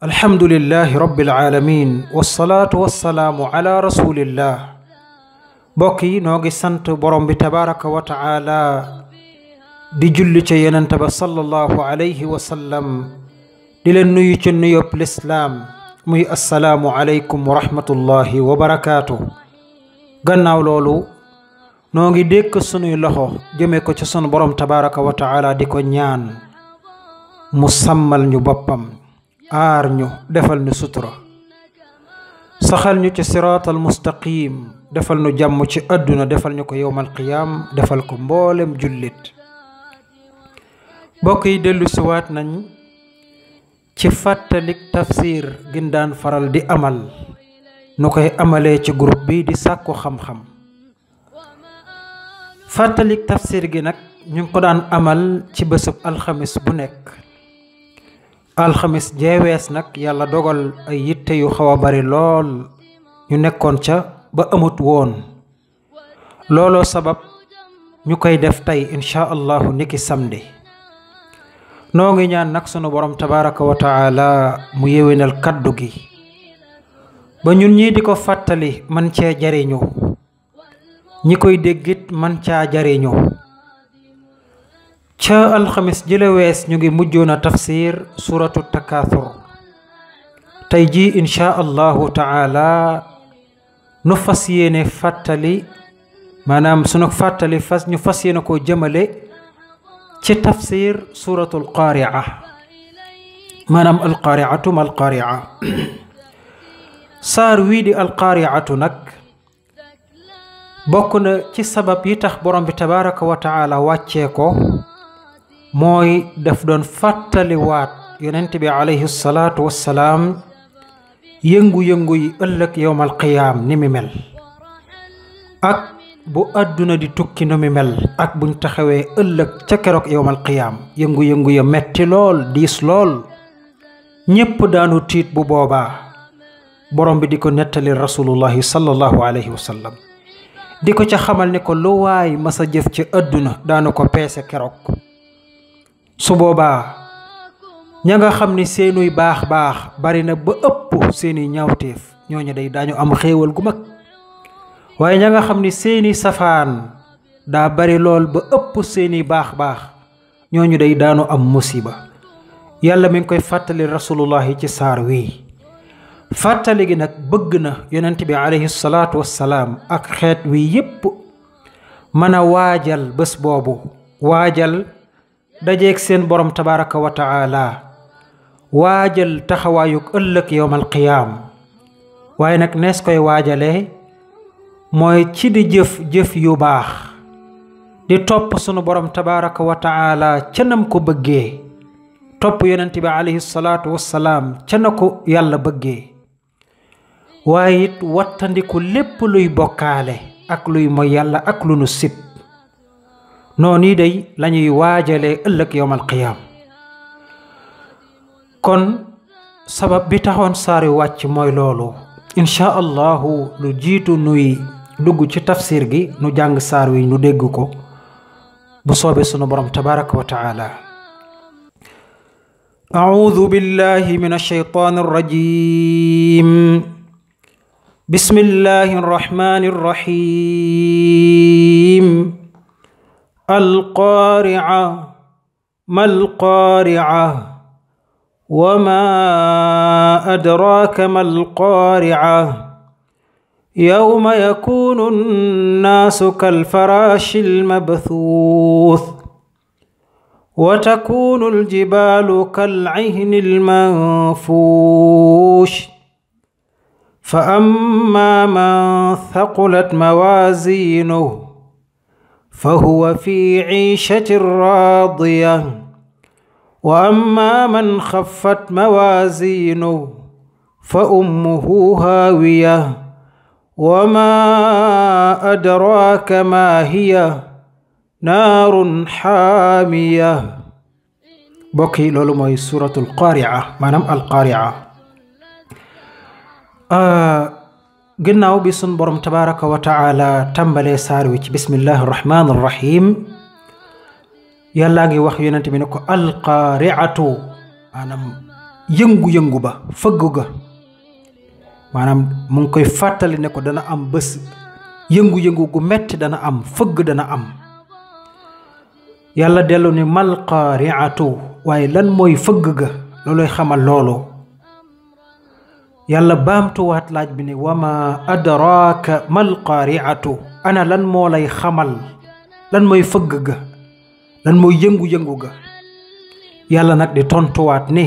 alhamdulillahi rabbil alamin wassalaatu wassalaamu ala rasulillah. mbokk yi noo ngi sant borom bi tabaraka wa taala di julli ca yenente ba sallallahu alayhi wa sallam di leen nuyu ci nuyób lislaam muy assalaamu aleykum wa rahmatullahi wa barakaatu. gannaaw loolu noo ngi dékk sunuy loxo jëme ko ci sunu borom tabaraka wa taala di ko ñaan mu sàmmal ñu boppam, aar ñu, defal ñu sutura, saxal ñu ci siraatal mustaqim, defal ñu jàmm ci àdduna, defal ñu ko yowmal qiyaam, defal ko mboolem jullit. mbokk yi dellu siwaat nañ ci fàttalik tafsir gin daan faral di amal nu koy amalee ci groupe bi di sàkku xam-xam. fàttalik tafsir gi nag ñu ngi ko daan amal ci bésub alxamis bu nekk. alxamis jeewees nag yàlla dogal ay yitte yu xaw a bari lool ñu nekkoon ca ba amut woon, looloo sabab ñu koy def tey insha allahu niki samedi. noo ngi ñaan nag sunu borom tabaraka wa taala mu yéwénal kaddu gi ba ñun ñii di ko fàttali man cee jariñu, ñi koy déggit man caa jariñu. ca alxamis jële wees ñu ngi mujjoon a tafsir suratu takaathur. tey ji insha allahu taala nu fas yéene fàttali, maanaam sunu fàttali ñu fas yéene koo jëmale ci tafsir suratul qaari'a, maanaam alqaari'atu mal qaari'a. saar wii di alqaari'atu nag bokk na ci sabab yi tax borom bi tabaraka wa taala wàccee ko, mooy daf doon fàttaliwaat yonent bi alayhi salaatu wassalaam yëngu-yëngu yi ëllëg yowmal qiyaam ni mi mel, ak bu àdduna di tukki ni mi mel, ak buñ taxawee ëllëg ca keroog yowmal qiyaam. yëngu-yëngu ya metti lool, diis lool, ñépp daanu tiit bu boobaa. borom bi di ko nettali rasulullahi sallallahu alayhi wa sallam, di ko ca xamal ne ko lu waay masa jëf ci àdduna daanu ko peese keroog. su boobaa ña nga xam ni seenuy baax bari na ba ëpp seeni ñaawteef, ñooñu day daañu am xéewal gu mag. waaye ña nga xam ni seeni safaan daa bari lool ba ëpp seeni baax ñooñu day daanu am musiba. yàlla mi ngi koy fàttali rasulullahi ci saar wi. fàttali gi nag bëgg na yonent bi alayhi salaatu wassalaam ak xeet wi yépp mën a waajal bés boobu, waajal dajeeg seen borom tabaraka wa taala, waajal taxawaayuk ëllëg yowmal qiyaam. waaye nag nees koy waajalee mooy ci di jëf yu baax, di topp sunu borom tabaraka wa taala ca nam ko bëggee, topp yonent bi alayhi salaatu wassalaam ca na ko yàlla bëggee. waaye it wattandiku lépp luy bokkaale ak luy mooy yàlla ak lu nu sib. noonu day lañuy waajalee ëllëg yowmal qiyaam. kon sabab bi taxoon saari wàcc mooy loolu. insha allahu lu jiitu nuy dugg ci tafsir gi nu jàng saar wi nu dégg ko bu soobee sunu borom tabaraka wa taala. a'uudu billahi min ash-shaytaani ar-rajiim. bismillahi ar-rahmaani ar-rahiim. القارعة ما القارعة وما أدراك ما القارعة يوم يكون الناس كالفراش المبثوث وتكون الجبال كالعهن المنفوش فأما من ثقلت موازينه فهو في عيشة راضية وأما من خفت موازينه فأمه هاوية وما أدراك ما هي نار حامية. بوكي لولو موي سورة القارعة، مانام القارعة. ginnaaw bi sun borom tabaraka wa taala tàmbalee saar wi ci bismillahi rahmaani rahim, yàllaa ngi wax yonent bi ne ko alqaariatu, maanaam yëngu-yëngu ba fëgg ga maanaam mu ngi koy fàttali ne ko dana am bés yëngu-yëngu gu metti dana am fëgg dana am yàlla dellu ni mal qaari'atu waaye lan mooy fëgg ga looloy xamal loolu yàlla baamtuwaat laaj bi ne wama adraaka mal qaari'atu ana lan moo lay xamal lan mooy fëgg ga lan mooy yëngu-yëngu ga yàlla nag di tontuwaat ni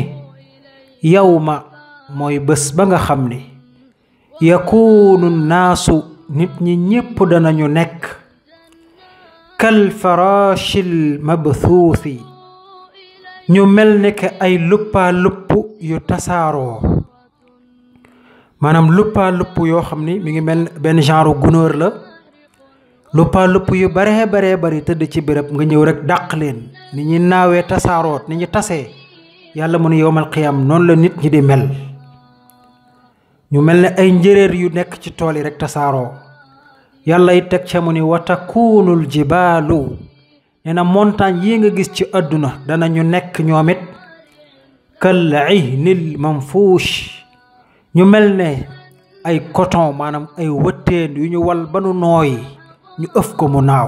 yawma mooy bés ba nga xam ni yakuunu naasu nit ñi ñépp danañu nekk kal faraashil mabthuuthi ñu mel ne que ay luppaa lupp yu tasaaroo maanaam luppaa lupp yoo xam ni mi ngi mel benn genre gunóor la luppaa lupp yu baree bari tëdd ci béréb nga ñëw rek dàq leen ni ñi naawee tasaaroot ni ñi tasee yàlla mu ne yowmal qiyaam noonu la nit ñi di mel ñu mel ne ay njéréer yu nekk ci tool yi rek tasaaroo yàlla it teg ca mu ni wa takuunul jibaalu nee na montagne yi nga gis ci àdduna danañu nekk ñoom it kal ihnil manfuush ñu mel ne ay coton maanaam ay wëttéen yu ñu wal ba nu nooy ñu ëf ko mu naaw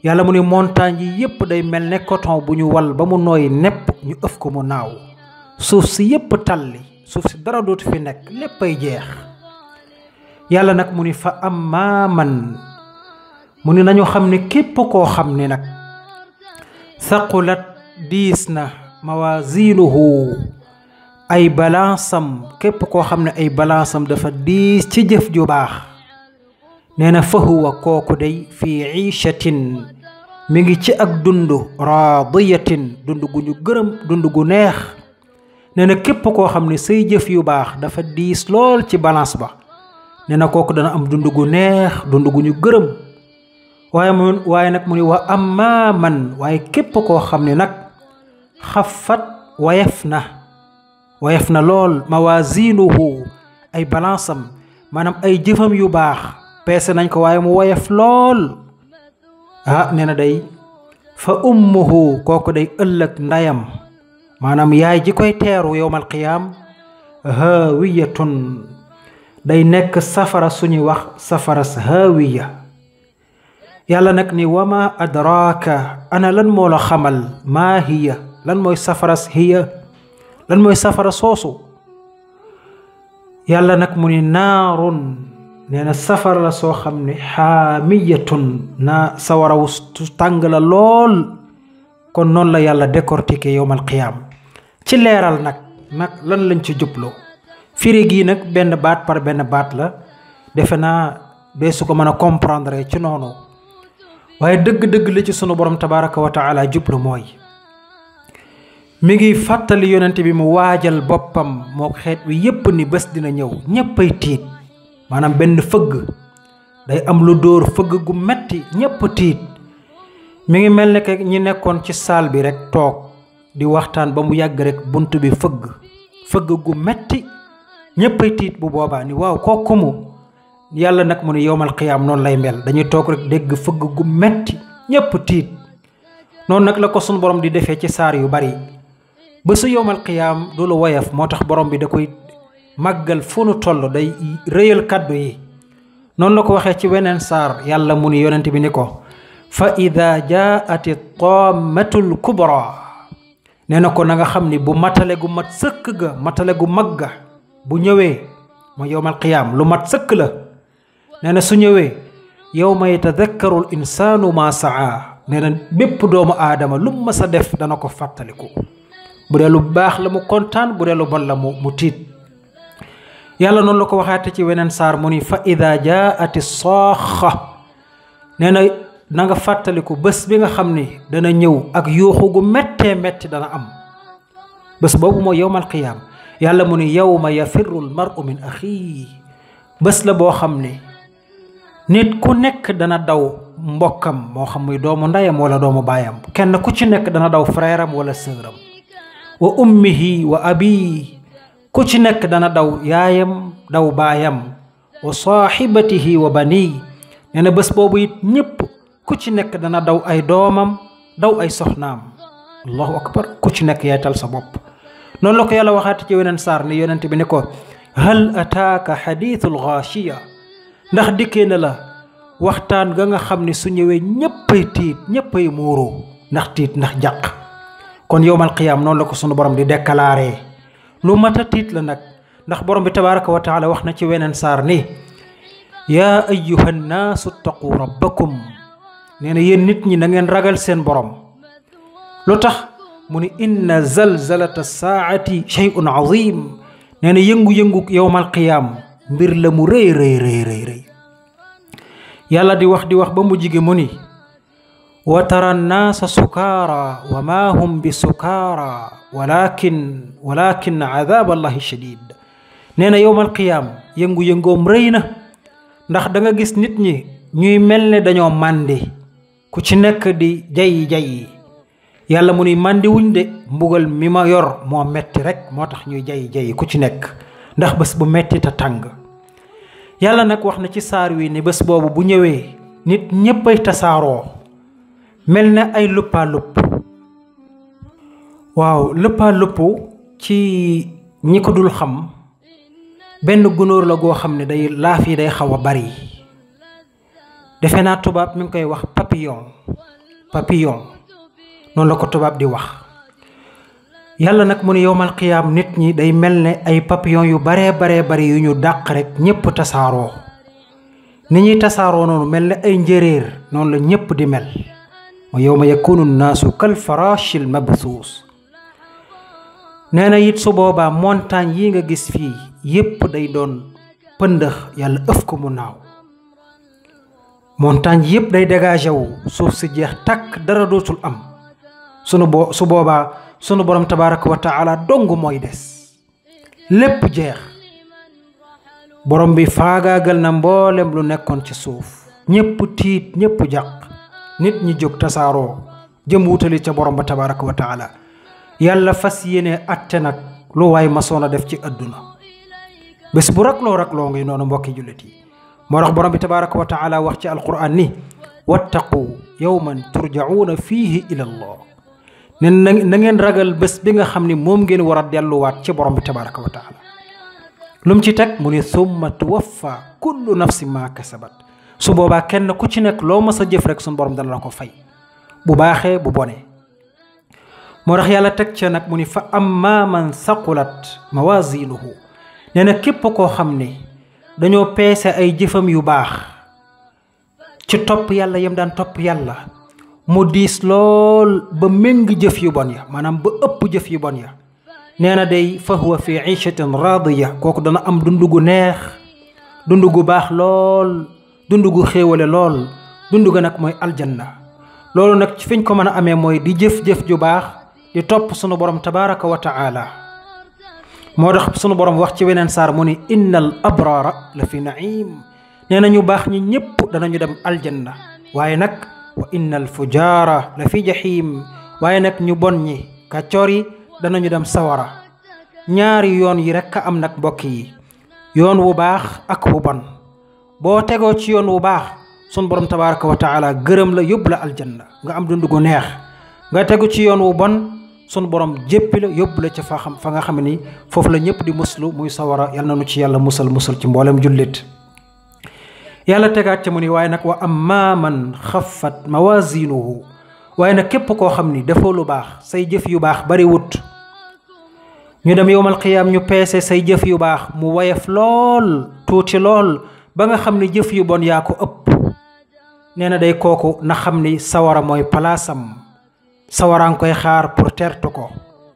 yàlla mu ni montagne yi yépp day mel ne coton bu ñu wal ba mu nooy nepp ñu ëf ko mu naaw suuf si yépp talli suuf si dara dootu fi nekk léppay jeex yàlla nag mu ni fa amma man mu ni nañu xam ne képp koo xam ne nag saqulat diis na mawazinuhu ay balansam képp koo xam ne ay balansam dafa diis ci jëf ju baax nee na fa huwa kooku day fii iishatin mi ngi ci ak dund raadiyatin dund gu ñu gërëm dund gu neex nee na képp koo xam ne say jëf yu baax dafa diis lool ci balance ba nee na kooku dana am dund gu neex dund gu ñu gërëm waaye nag mu ni wa amma man waaye képp koo xam ne nag xafat wayef na lool mawazinuhu ay balance am maanaam ay jëfam yu baax peese nañ ko waaye mu woyef lool nee na day fa ummuhu kooku day ëllëg ndayam maanaam yaay ji koy teeru yowmal qiyaam haawiyatun day nekk safara suñuy wax safaras haawiya yàlla nag ni wama adraaka ana lan moo la xamal maa hiya lan mooy safaras hiya lan mooy safara soosu yàlla nag mu ni naarun nee na safara la soo xam ne xaamiyatun naa sawarawu tàng la lool kon noonu la yàlla décortiqué yowmal qiyaam ci leeral nag lan lañ ci jublu firi gii nag benn baat par benn baat la defe naa bee su ko mën a comprendre ci noonu waaye dëgg-dëgg la ci sunu borom tabaraka wa taala jublu mooy mi ngi fàttali yonent bi mu waajal boppam moo xeet wi yépp ni bés dina ñëw ñéppay tiit maanaam benn fëgg day am lu dóor fëgg gu metti ñépp tiit mi ngi mel ne que ñi nekkoon ci saal bi rek toog di waxtaan ba mu yàgg rek bunt bi fëgg gu metti ñéppay tiit bu boobaa ni waaw kooku mu yàlla nag mu ne yowmal qiyaam noonu lay mel dañuy toog rek dégg fëgg gu metti ñépp tiit noonu nag la ko sunu borom di defee ci saar yu bari ba su yowmal qiyaam du lu woyof moo tax borom bi da koy màggal fu nu toll day rëyal kàddu yi noonu la ko waxee ci weneen saar yàlla mu ni yonent bi ni ko fa ida jaati tammatul kubra nee na ko na nga xam ni bu matale gu mat sëkk ga matale gu mag ga bu ñëwee mooy yowmal qiyaam lu mat sëkk la nee na su ñëwee yawma yatadakkaru l insaanu ma saa nee na bépp doomu aadama lu mu mës a def dana ko fàttaliku bu dee lu baax la mu kontaan bu dee lu bon la mu tiit yàlla noonu la ko waxaate ci weneen saar mu ni fa ida jaati saaxa nee na nga fàttaliku bés bi nga xam ni dana ñëw ak yuuxu gu méttee métti dana am bés boobu mooy yowmal qiyaam yàlla mu ni yawma yafirru l mar'u min axii bés la boo xam ne nit ku nekk dana daw mbokkam moo xam muy doomu ndeyam wala doomu baayam kenn ku ci nekk dana daw frère am wala sœuram wa ummihi wa abi ku ci nekk dana daw yaayam daw baayam wa saahibatihi wa bani nee na bés boobu it ñépp ku ci nekk dana daw ay doomam daw ay soxnaam allahu akbar ku ci nekk yaay tal sa bopp noonu la ko yàlla waxaati ci weneen saar ni yonent bi ne ko hal ataaka xadiithul gaashiya ndax dikkee na la waxtaan ga nga xam ne su ñëwee ñëppay tiit ñëppay muuru ndax tiit ndax jàq kon yowmal qiyaam noonu la ko sunu borom di déclaré lu mat a tiit la nag ndax borom bi tabaraka wa taala wax na ci weneen saar ni yaa ayyuha nnaasu ttaqu rabbakum nee na yéen nit ñi na ngeen ragal seen borom lu tax mu ni inna zalzalata saati shay'un azim nee na yëngu-yëngu yowmal qiyaam mbir la mu rëy rëy rëy rëy yàlla di wax ba mu jige mu ni wa tara nnaasa sukaara wa ma hum bi sukaara walakin adab allahi shadid nee na yowmal qiyaam yëngu-yëngoom rëy na ndax da nga gis nit ñi ñuy mel ne dañoo màndi ku ci nekk di jayi yàlla mu ni màndi wuñ de mbugal mi ma yor moo metti rek moo tax ñuy jayi ku ci nekk ndax bés bu metti te tàng yàlla nag wax na ci saar wi ni bés boobu bu ñëwee nit ñéppay tasaaroo mel ne ay luppa lupp waaw luppa lupp ci ñi ko dul xam benn gunóor la goo xam ne day laaf yi day xaw a bari defe naa tubaab mi ngi koy wax papillon noonu la ko tubaab di wax yàlla nag mu ne yowmal qiyaam nit ñi day mel ne ay papillon yu baree bari yu ñu dàq rek ñépp tasaaroo ni ñuy tasaaroo noonu mel ne ay njéeréer noonu la ñépp di mel wa yawma yakunu nnaasu kal farashil mabthuus nee na it su boobaa montagne yi nga gis fii yépp day doon pëndëx yàlla ëf ko mu naaw montagne yépp day dégagé wu suuf si jeex takk dara dootul am su boobaa sunu borom tabaraka wa taala dong mooy des lépp jeex borom bi faagaagal na mboolem lu nekkoon ci suuf ñépp tiit ñépp jàq nit ñi jóg tasaaroo jëm wutali ca borom ba tabaraka wa taala yàlla fas yéene atte nag lu waay masoon a def ci àdduna bés bu rakloo ngi noonu mbokki jullit yi moo tax borom bi tabaraka wa taala wax ci alquran ni wattaqu yawman turjauna fiihi ila allah nen na ngeen ragal bés bi nga xam ni moom ngeen war a delluwaat ci borom bi tabaraka wa taala lu mu ci teg mu ni summa tuwaffa kullu nafsin ma kasabat su boobaa kenn ku ci nekk loo mas a jëf rek suñu borom dana la ko fay bu baaxee bu bonee moo tax yàlla teg ca nag mu ni fa amma man saqulat mawazinuhu nee na képp koo xam ne dañoo peese ay jëfam yu baax ci topp yàlla yam daan topp yàlla mu diis lool ba méng jëf yu bon ya maanaam ba ëpp jëf yu bon ya nee na day fa huwa fi ishatin radiya kooku dana am dund gu neex dund gu baax lool dund gu xéewale lool dund ga nag mooy aljanna loolu nag ci fiñ ko mën a amee mooy di jëf-jëf ju baax di topp sunu borom tabaraka wa taala moo tax sunu borom wax ci weneen saar mu ni innal abrara la fi naim nee na ñu baax ñi ñépp danañu dem aljanna waaye nag wa innal fujaara la fi jahim waaye nag ñu bon ñi kàccoor yi danañu dem sawara ñaari yoon yi rekk a am nag mbokk yi yoon wu baax ak wu bon boo tegoo ci yoon wu baax sunu borom tabaraka wa taala gërëm la yóbbu la aljanna nga am dund gu neex nga tegu ci yoon wu bon sunu borom jéppi la yóbbu la ca fa nga xam ni foofu la ñëpp di muslu muy sawara yal na nu ci yàlla musal ci mboolem jullit yàlla tegaat ca mu ni waaye nag wa amma man xaffat mawazinuhu waaye nag képp koo xam ni defoo lu baax say jëf yu baax bari wut ñu dem yowmal qiyaam ñu peese say jëf yu baax mu woyof lool tuuti lool ba nga xam ni jëf yu bon yaa ko ëpp nee na day kooku na xam ni sawara mooy palaasam sawaraan koy xaar pour tertu ko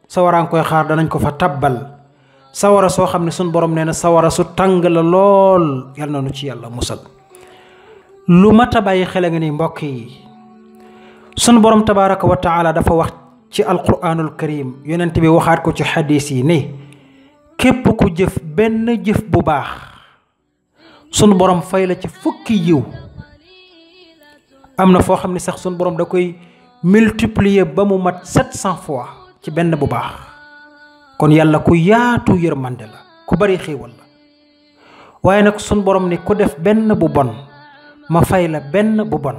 sawaraan koy xaar danañ ko fa tabbal sawara soo xam ne suñ borom nee na sawara su tàng la lool yal na nu ci yàlla musal lu mat a bàyyi xel nga ni mbokk yi sun borom tabaraka wa taala dafa wax ci alquranul karim yonent bi waxaat ko ci xadis yi ni képp ku jëf benn jëf bu baax sun borom fay la ci fukki yiw am na foo xam ne sax sun borom da koy multiplier ba mu mat 700 fois ci benn bu baax kon yàlla ku yaatu yërmande la ku bari xéewal la waaye nag sun borom ni ku def benn bu bon ma fay la benn bu bon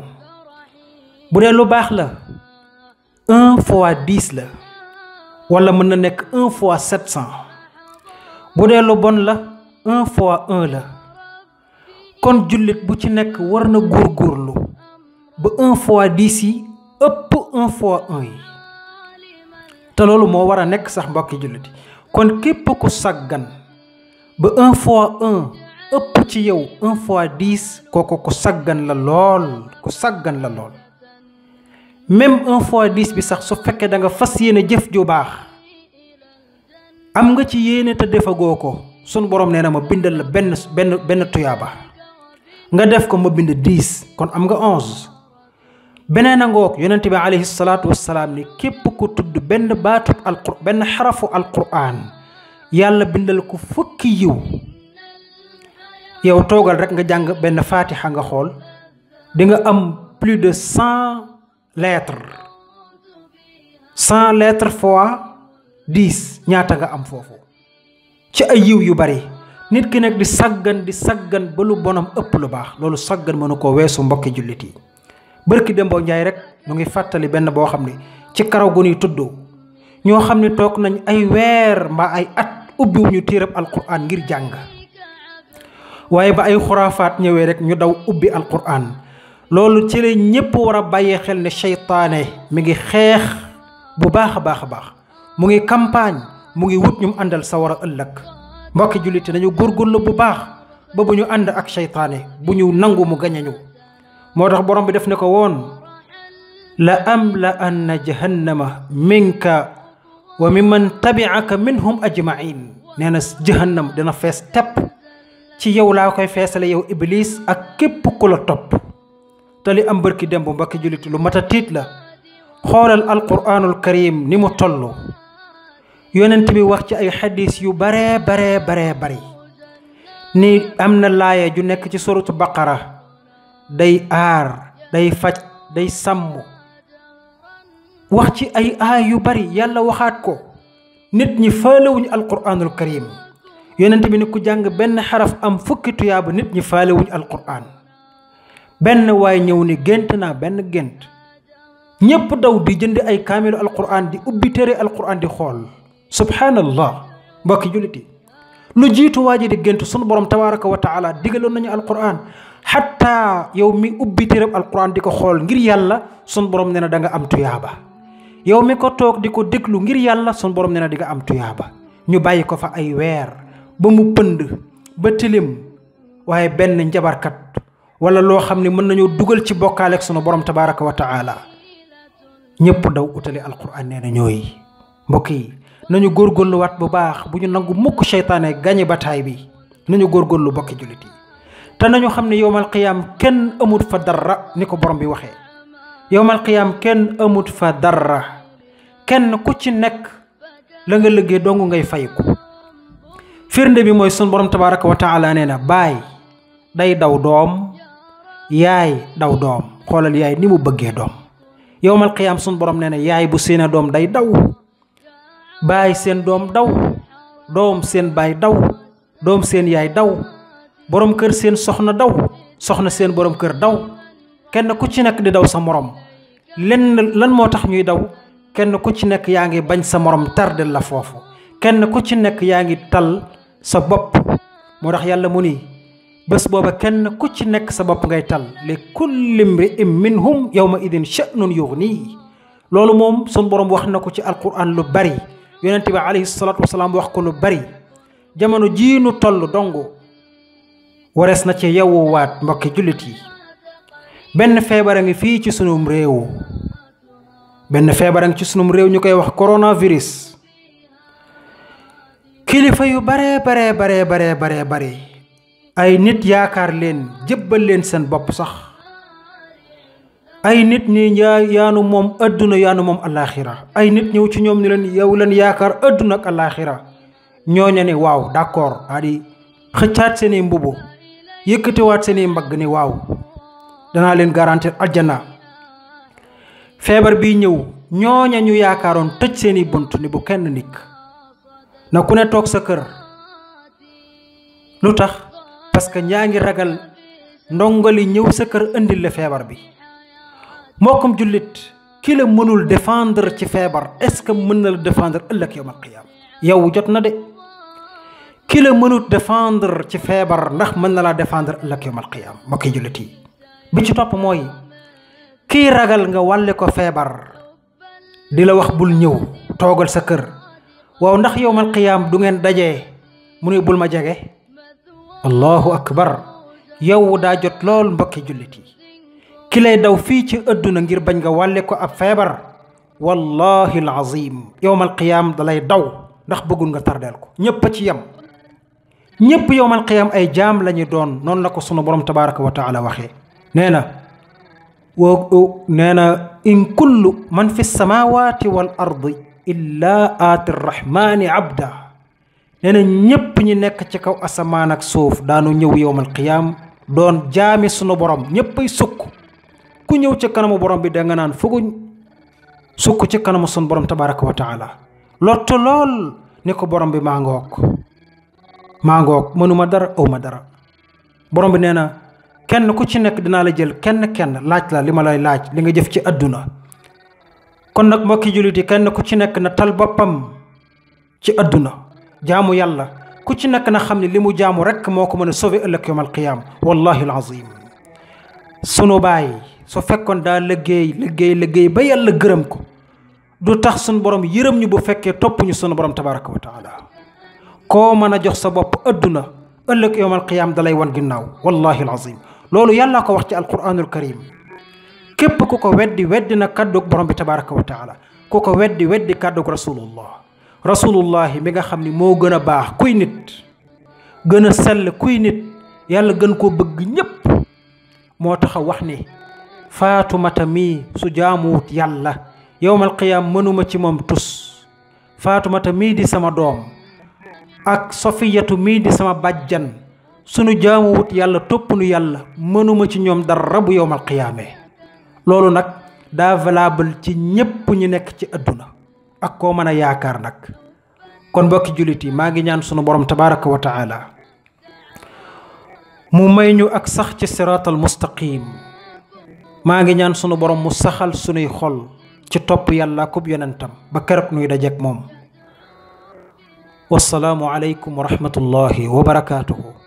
bu dee lu baax la 1 fois 10 la wala mën na nekk 1 fois 700 bu dee lu bon la 1 fois 1 la kon jullit bu ci nekk war na góorgóorlu ba 1 fois 10 yi ëpp 1 fois 1 yi te loolu moo war a nekk sax mbokki jullit yi kon képp ku saggan ba 1 fois 1 ëpp ci yow 1 fois 10 kooku ku saggan la lool ku saggan la lool même 1 fois 10 bi sax su fekkee da nga fas yéene jëf ju baax am nga ci yéene te defagoo ko sunu borom nee na ma bindal la benn tuyaaba nga def ko ma bind 10 kon am nga 11 beneen a ngoog yonent bi alayhi salaatu wassalaam ni képp ku tudd benn baatub alquraan benn xarafu alquraan yàlla bindal ko fukki yiw yow toogal rek nga jàng benn faatixa nga xool di nga am plus de 100 lettres fois 10 ñaata nga am foofu ci ay yiw yu bari nit ki nag di saggan ba lu bonam ëpp lu baax loolu saggan mënu ko weesu mbokki jullit yi bërki Dembo Njaay rek mu ngi fàttali benn boo xam ne ci karaw gu ñuy tudd ñoo xam ne toog nañ ay weer mbaa ay at ubbiwuñu téereb alquran ngir jàng waaye ba ay xuraafaat ñëwee rek ñu daw ubbi alquran loolu ci la ñépp war a bàyyee xel ne seytaane mi ngi xeex bu baax a baax a baax mu ngi campagne mu ngi wut ñum àndal sa war a ëllëg mbokki julliti nañu góorgóorlu bu baax ba bu ñu ànd ak seytaane bu ñu nangu mu gañañu moo tax borom bi def ne ko woon la am la anna jahannama minka wa mimman tabi'aka minhum ajma'in nee na jahannam dina fees tepp ci yow laa koy feesale yow iblis ak képp ku la topp te li am bërki démb mbokki julliti lu mat a tiit la xoolal alquranul karim ni mu toll yonent bi wax ci ay xadis yu bare bari ni am na laaya ju nekk ci suratu baqara day aar day faj day sàmm wax ci ay aay yu bari yàlla waxaat ko nit ñi faalewuñu alquranul karim yonent bi ni ku jàng benn xaraf am fukki tuyaaba nit ñi faalewuñu alquran benn waay ñëw ni gént naa benn gént ñépp daw di jënd ay kaamilu alquran di ubbi téere alquran di xool subhanallah mbokki julliti lu jiitu waa ji di gént sunu borom tabaraka wa taala digaloon nañu alquran xatta yow mi ubbi téere alquran di ko xool ngir yàlla sunu borom nee na da nga am tuyaaba yow mi ko toog di ko déglu ngir yàlla sunu borom nee na di nga am tuyaaba ñu bàyyi ko fa ay weer ba mu pënd ba tilim waaye benn njabarkat wala loo xam ne mën nañoo dugal ci bokkaale ak sunu borom tabaraka wa taala ñëpp daw utali alquran nee na ñooy mbokk yi nañu góorgóorluwaat bu baax bu ñu nangu mukk seytaane gañe bataay bi nañu góorgóorlu bokki jullit yi te nañu xam ne yowmal qiyaam kenn amut fa dara ni ko borom bi waxee yowmal qiyaam kenn amut fa dara kenn ku ci nekk la nga liggéey dong ngay fayiku firnde bi mooy sun borom tabaraka wa taala nee na baay day daw doom yaay daw doom xoolal yaay ni mu bëggee doom yowmal qiyaam sun borom nee na yaay bu seen doom day daw baay seen doom daw doom seen baay daw doom seen yaay daw borom kër seen soxna daw soxna seen borom kër daw kenn ku ci nekk di daw sa morom lan moo tax ñuy daw kenn ku ci nekk yaa ngi bañ sa morom tardel la foofu kenn ku ci nekk yaa ngi tal sa bopp moo tax yàlla mu ni bés booba kenn ku ci nekk sa bopp ngay tal li kulli mri'in minhum yawma idin sha'nun yughni loolu moom sun borom wax na ko ci alquran lu bari yonent bi alayhi salaatu wasalaam wax ko lu bari jamono jii nu toll dongo warees na ci yewwuwaat mbokki jullit yi benn feebar a ngi fii ci sunum réew ñu koy wax coronavirus kilifa yu bare ay nit yaakaar leen jébbal leen seen bopp sax ay nit ni yaanu moom adduna yaanu moom alaxira ay nit ñëw ci ñoom ni leen yow leen yaakaar adduna ak alaxira ñooña ni waaw d'accord daa di xëccaat seeni mbubu yëkkatiwaat seeni mbagg ni waaw danaa leen garantir aljana feebar bii ñëw ñooña ñu yaakaaroon tëj seeni bunt ni bu kenn nikk na ku ne toog sa kër lu tax parce que ñaa ngi ragal ndongali ñëw sa kër indil la feebar bi mbokkum jullit ki la mënul défendre ci feebar est-ce que mën na la défendre ëllëg yawmal qiyaam yow jot na de ki la mënul défendre ci feebar ndax mën na laa défendre ëllëg yawmal qiyaam mbokki jullit yi bi ci topp mooy kii ragal nga wàlle ko feebar di la wax bul ñëw toogal sa kër waaw ndax yawmal qiyaam du ngeen dajee mu ne bul ma jege allahu akbar yow daa jot lool mbokki jullit yi ki lay daw fii ci àdduna ngir bañ nga wàlle ko ab feebar wallahi alazim yawmal qiyaam da lay daw ndax bëggul nga tardeel ko ñépp a ci yem ñépp yawmal qiyaam ay jaam lañu doon noonu la ko sunu borom tabaraka wa taala waxee nee na in kullu man fi samawati wal ardi illa aati rrahmani abda nee na ñépp ñi nekk ci kaw asamaan ak suuf daanu ñëw yawmal qiyaam doon jaami sunu borom ñépp ay sukk ku ñëw ci kanamu borom bi da nga naan fuguñ sukk ci kanamu sunu borom tabaraka wa taala lottu lool ni ko borom bi maa ngoog mënuma dara aw ma dara borom bi nee na kenn ku ci nekk dinaa la jël kenn laaj la li ma lay laaj li nga jëf ci àdduna kon nag mbokki jullit yi kenn ku ci nekk na tal boppam ci àdduna jaamu yàlla ku ci nekk na xam ne li mu jaamu rekk moo ko mën a sauver ëllëg yawmal qiyaam wallahi alazim sunu baay su fekkoon daa liggéey ba yàlla gërëm ko du tax sunu borom yërëm ñu bu fekkee topp ñu sunu borom tabaraka wa taala koo mën a jox sa bopp àdduna ëllëg yawmal qiyaam dalay wan ginnaaw wallahi alazim loolu yàlla ko wax ci alquranul karim képp ku ko weddi na kàddug borom bi tabaraka wa taala ku ko weddi kàddug rasulullahi mi nga xam ni moo gën a baax kuy nit gën a sell kuy nit yàlla gën koo bëgg ñépp moo tax a wax ni faatumata mii su jaamuwut yàlla yawmal qiyaam mënuma ci moom tus faatumata mii di sama doom ak sofiyatu mii di sama bàjjan sunu jaamuwut yàlla topp nu yàlla mënuma ci ñoom dara bu yawmal qiyaamee loolu nag daa valable ci ñépp ñu nekk ci àdduna ak koo mën a yaakaar nag kon mbokki jullit yi maa ngi ñaan sunu borom tabaraka wa taala mu may ñu ak sax ci siraatal mustaqim maa ngi ñaan sunu borom mu saxal sunuy xol ci topp yàlla kub yonentam ba keroog nuy dajeek moom wassalaamu aleykum wa rahmatullahi wa barakaatuhu